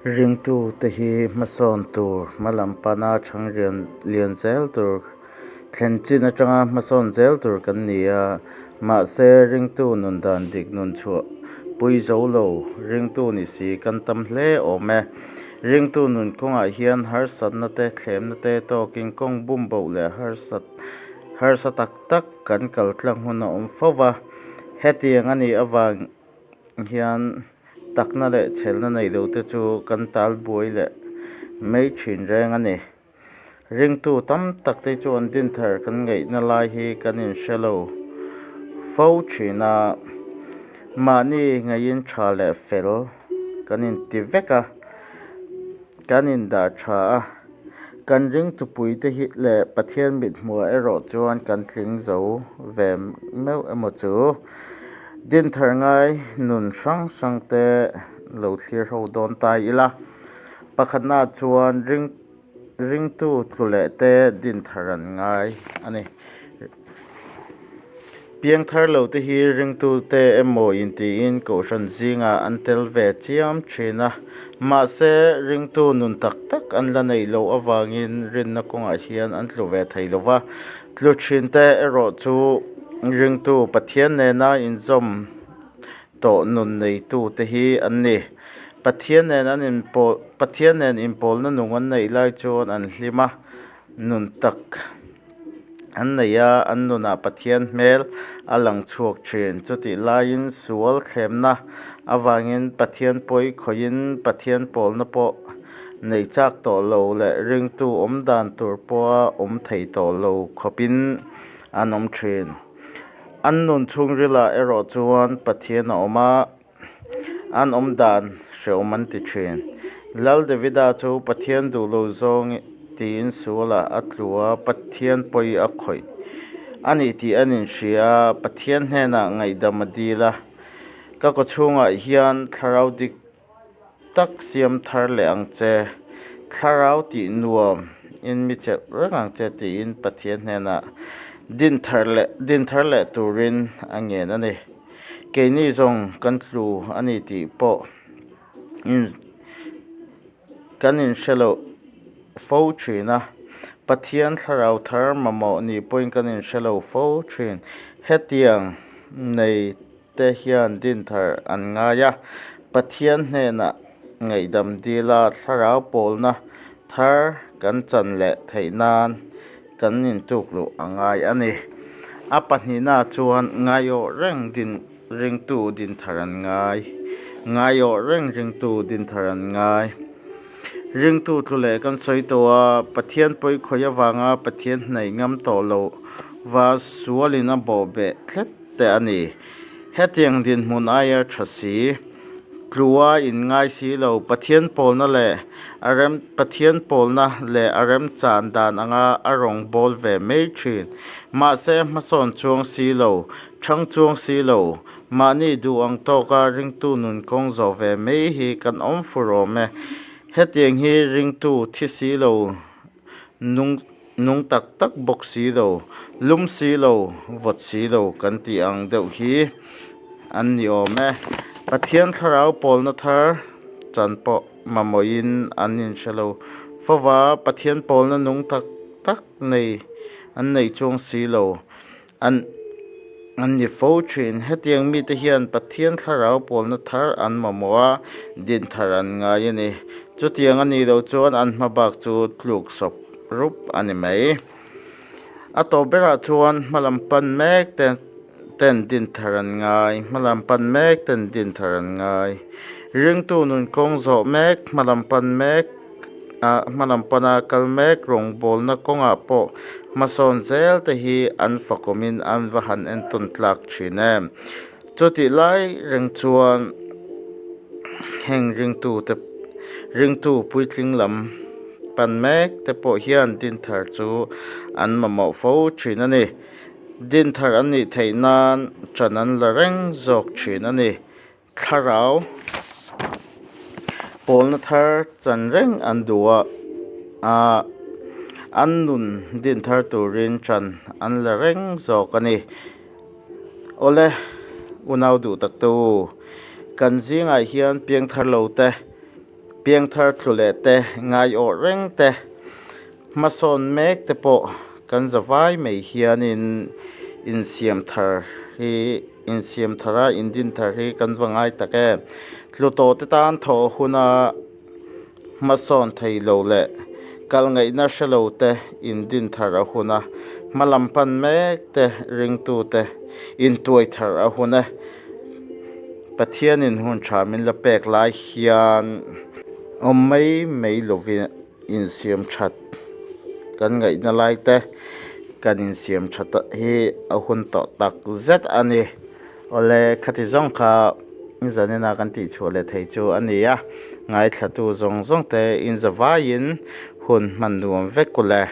Ringtute hi hmasawn tur, hmalam pana chhang lian zel tur, thlen chin atanga hmasawn zel tur kan ni a. Mahse, ringtu nun dan dik nun chhuah pui zo lo ringtu ni si kan tam hle awm e. Ringtu nun kawngah hian harsatna te, thlemna te tawkin kawng bum boh leh harsa tak tak kan kal tlang hun a awm fo va. Hetiang a nih avang hian takna leh chhelna nei lote chu kan tal buai leh mai thin reng a ni. Ringtu tam takte chuan dinthar kan ngaihna lai hi kan inhre lo fo thin a, mahni ngaihin tha leh fel kan inti vek a, kan indah tha a. Kan ringtupuite hi leh Pathian mithmuhah erawh chuan kan tling zo ve meuh emaw chu? Dinthar ngai nun hrang hrangte lo thlir ho dawn ta ila. Pakhatnaah chuan ring ringtu tlu leh te dinthar an ngai a ni. Piangthar lo te hi ringtute emaw intiin kohhran zingah an tel ve chiam thin a, mahse ringtu nun tak tak an la neih loh avangin rinna kawngah hian an tlu ve thei lo va. Tlu thin te erawh chu ringtu Pathian nena inzawm tawh nun neitu te hi an ni. Pathian nen an inpawl Pathian nen inpawlna nung an neih lai chuan an hlim a, nun tak. An nei a, an nunah Pathian hmel a lang chhuak thin. Chutih laiin sual thlemna avangin Pathian pawi khawihin Pathian pawlna pawh nei chak tawh lo leh ringtu awm dan tur pawha awm thei tawh lo khawpin an awm thin. An nun chhungrilah erawh chuan Pathian a awm a. An awm dan hrehawm an ti thin. Lal Davida chu Pathian duh lo zawng tiin sualah a tlu a, Pathian pawi a khawih a ni tih an inhria a, Pathian hnenah ngaihdam a dil a, Ka kawchhungah hian thlarau dik tak siam thar leh ang che, thlarau tih nuam in mi chelh reng ang che tiin Pathian hnenah din thar leh din thar leh turin a ngen a ni. Keini zawng kan tlu a ni tih pawh kan inhre loh fo thin a, Pathian thlarau thar mamawh nih pawhin kan inhre lo fo thin. Hetiang nei te hian din thar an ngai a, Pathian hnenah ngaihdam dila thlarau pawlna thar kan chan leh theih nan kan intukluh a ngai a ni. A pahnihna chuan ngaiawh reng din ringtu din thar an ngai. Ngaiawh reng ringtu din thar an ngai. Ringtu tlu leh kan sawi tawh a, Pathian pawi khawih avanga Pathian hnaih ngam tawh loh va sualin a bawhbeh tlet te a ni. Hetiang dinhmun aia tha si, tlua inngai si lo, Pathian pawlna leh a rem Pathian pawlna leh a remchan dan anga a rawn bawl ve mai thin. Mahse, hmasawn chuang si lo, chhang chuang si lo, mahni duh ang tawka ringtu nun kawng zawh ve mai hi kan awm fur awm e. Hetiang hi ringtu thi si lo Nung nung tak tak bawk si lo, lum si lo, vawt si lo kan tih ang deuh hi an ni awm e. Pathian thlarau pawlna thar chan pawh mamawhin an inhre lo fo va, Pathian pawlna nung tak tak nei an nei chuang si lo. An an ni fo thin. Hetiang mite hian Pathian thlarau pawlna thar an mamawh a, din thar an ngai a ni. Chutiang a nih loh chuan an hma bak chu tluk sawp rup a ni mai. A tawp berah chuan hmalam pan mek te ten din thar an ngai, hmalam pan mek ten din thar an ngai. Ringtu nun kawng zawh mek, hmalam pan mek. ah hmalam pana kal mek rawngbawlna kawngah pawh hmasawn zel te hi an fakawmin an va han entawn tlak thin em. Chutih lai reng chuan heng ringtu te ringtu puitling lam pan mek te pawh hian dinthar chu an mamawh fo thin a ni. Dinthar an nih theih nan ṭan an la reng zawk thin a ni. Thlarau pawlna thar chan reng an duh a, ah an nun din thar turin chan an la reng zawk a ni. Awle, unau duh tak te u, kan zingah hian piangthar lo te. Piangthar tlu leh te, ngaiawh reng te, hmasawn mek te pawh kan zavai mai hianin insiam thar hi insiam thar a indin thar hi kan va ngai tak em. Tlu tawh te tan thawh huna hmasawn thei lo leh kal ngaihna hre lo te indin thar a hun a, hma lam pan mek te ringtu te intuai thar a hun e. Pathianin hun tha min la pek lai hian awm mai mai lovin insiam that kan ngaihna lai te kan insiam that hi a hun tawh tak zet a ni. Awle khati zawng kha zanina kan tihchhuah leh thei chu a ni a, ngaithlatu zawng zawng te inzavaiin hun hman nuam vek u le.